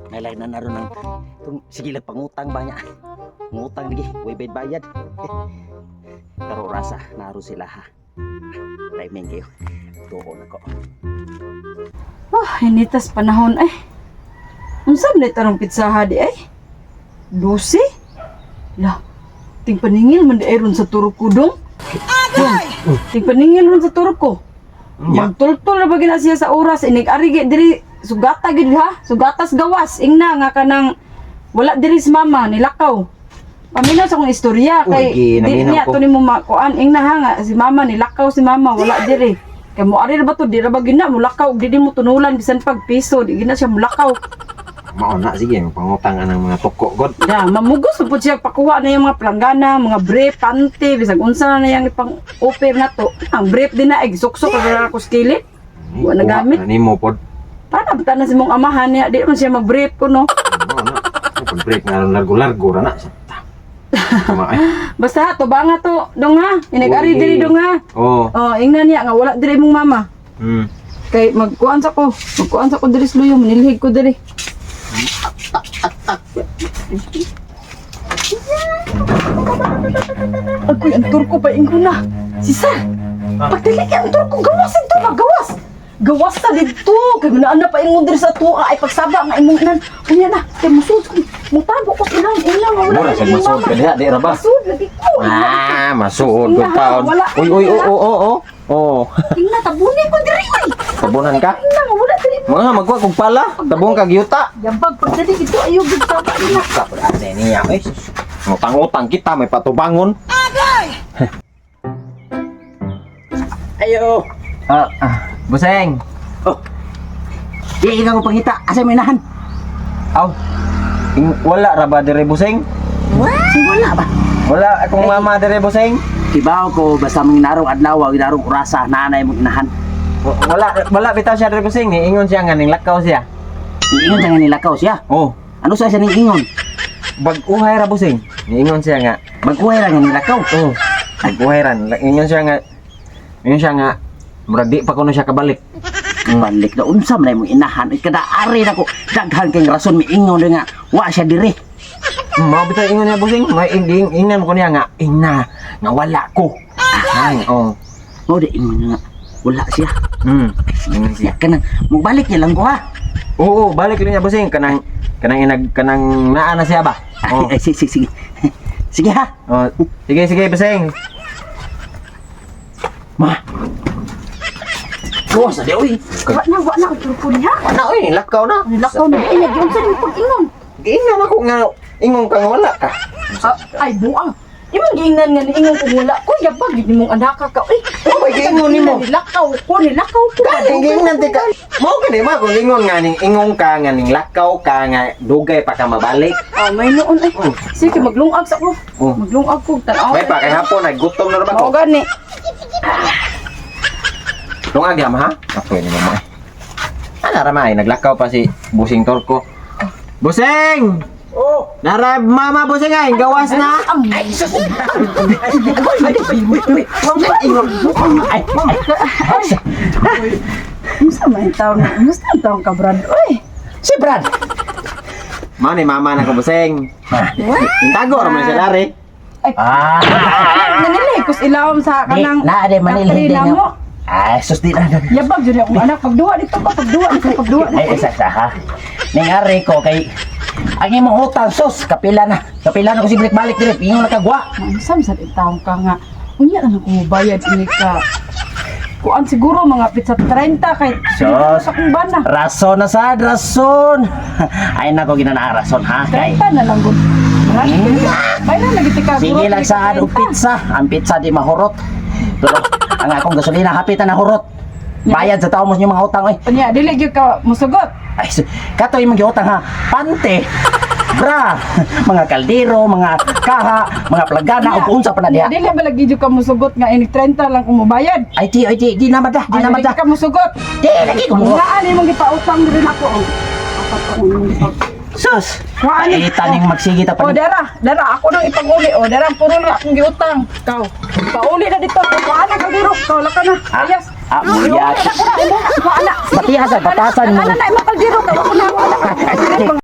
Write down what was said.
Nailay na naroon ang itong sige lang pangutang ba niya. Ngutang lagi, way bayad bayad. Karo rasa, naro sila ha. Timing kayo. Tuon ako. Oh, initas panahon ay. Unsa man tarong pitsaha di ay? 12? La, ting paningil man di ay ron sa turko dong. Agay! Ting paningil ron sa turko. Magtultol na ba gina siya sa oras inig ari gi diri sugata gid ha, sugatas gawas ingna nga kanang wala diri si mama nilakaw. Paminaw sa akong istorya kay Uy, gi, di naminaw niya ko. to nimo makuan ingna ha nga si mama nilakaw si mama wala diri. Kay mo ari ra ba to di ra ba gina mulakaw og di mo tunulan bisan pag piso di gina siya mulakaw. Mao na sige, pangutang anang mga tuko god. Da, mamugos pa pud siya pakuha na yung mga planggana, mga brief, panty, bisag unsa na yang ipang offer na to. Ang brief din na ay suksok ra ko sa kilid. Wa nagamit. Kuha na nimo pod. Para ba na si mong amahan niya, di man siya mag-brief ko no. Mao na. Pag break na largo-largo ra na. Tama ay. Basta ha, tubanga to, dong ha. Inag-ari Uy. diri dong ha. Oh. Oh, ingnan niya nga wala diri mong mama. Kay magkuan sa ko, magkuan sa ko diri sa luyo, manilhig ko diri. Agoy, ang turko pa ingko na. Sisa, pagdali kay ang turko, gawas ito, magawas. Gawas na dito. Kay manaan na pa ingon diri sa tuwa ay pagsaba nga imong inan. Unya na, kay musud ko. Mutabo ko sa ilang, ilang wala. Mura sa imong masuod mama. ka diha, di ra ba? Masud lagi ko. Ah, masuod Tingnan, ko taon. wala. Uy, uy, oo, oo, oo. Oh. Tingnan, tabuni ko diri oy. Tabunan ka? Tingnan, wala diri. Mga magwa kog pala, tabong kag yuta. Yambag pagdali ito ayo gid saba nila. Kapag niya, eh. Utang-utang kita may patubangon. Ayo! Ah, ah, Buseng. Oh. Di ikaw ko pangita, asa may inahan? Aw. Wala ra ba dire Buseng? Si wala ba? Wala akong mama dire Buseng. Kibaw ko basta mong inarong adlaw, inarong orasa, naanay mong inahan. Wala wala bitaw siya dire Buseng, ingon siya nga ning lakaw siya. Ingon siya nga nilakaw siya. Oh, Ano sa siya ning ingon? bag-uhay ra Buseng. Niingon siya nga. Magkuhay ra nga nilakaw. Oh, bag-uhay ra. Ingon siya nga. Ingon siya nga murag di pa kuno siya kabalik. Balik na unsa man imong inahan. Ay kada ari nako daghan kay rason miingon nga wa siya diri. Mao bitaw ingon niya Buseng, may ingnan ko niya nga ingna nga wala ko. Ay, oh. Mo di ingon nga wala siya. Ingon siya. Siya kanang mobalik niya lang ko ha. Oo, balik lang niya Buseng kanang kanang inag kanang naa na siya ba? Oh. Ay, ay sige sige. Sige ha. Oh, sige sige Buseng. Ma. Gawas na di oy. Wa na ang turko niya. Wala oy, lakaw na. Nilakaw na ay nagyunsa ni pag-ingon. Giingnan ako nga ingon ka nga wala ka. Ah, ay buang. Imong giingnan nga niingon kung wala ko yabag gid nimong anak ka. Uy, Oh, may giingon nimo. Nilakaw ko, nilakaw ko. Kaning giingnan ti ka. Mao gani ma kung ingon nga ning ingon ka nga ning lakaw ka nga dugay pa ka mabalik. Ah, may noon ay. Oh. Sige, maglungag sa ko. Oh. Maglungag ko tan-aw. May pa kay hapon ay gutom na ra ba Mao ko. gani. Lungag ya ma ha? Ako ni mama. eh. Ana ra ma ay naglakaw pa si Busing Torko. Busing! Oh. Nara mama Busing ay gawas na. Ay sus. Ay, ay, ay, ay. Unsa man taon? Unsa man taon ka, Brad? Uy. Si Brad. Mao ni mama na ko Busing. Intago ra man siya dari. Ay, Ah. nanilay kus ilawom sa Di, kanang na di manilhin Katrina din mo. Ay sus di na. Yabag jud akong anak pagduwa dito pa pagduwa dito pagduwa. Ay isa sa ha. Ning ari ko kay ang imong utang sus kapila na. Kapila na ko si balik diri ingon na kagwa. Unsa man sa taon ka nga. Unya na lang ko mobayad ini ka. Kuan siguro mga pizza 30 kay Sus. sa akong bana. Rason na sad, rason. Ay nako ginana rason ha kay. 30 na lang gud. Brad, Bayra lagi tika Sige lang sa og pizza. Ang pizza di mahurot. Pero ang akong gasolina hapit na nahurot. Bayad sa tao mo sa inyong mga utang oy. Unya dili gyud ka musugot. Ay, kato imong giutang ha. Pante, bra, mga kaldero, mga kaha, mga plagana ug unsa pa na diha. Dili ba lagi gyud ka musugot nga ini 30 lang kung mobayad. Ay di, di na mada, di Ay, na dili mada. ka musugot. Di lagi ko mo. Naan imong gipautang diri nako. Oh. Apat ko imong gipautang. Sus. Kuhaan ni. Ay, taning magsige ta O pa. dara, dara ako nang ipag-uli. O dara puro na akong giutang. Kaw. Pauli na dito. Kuhaan na kaldero. Kaw laka na. Ah. Ayas. Ah, muyat. Wala. Batiha sa batasan mo. Ana na imong kaldero kay ako na.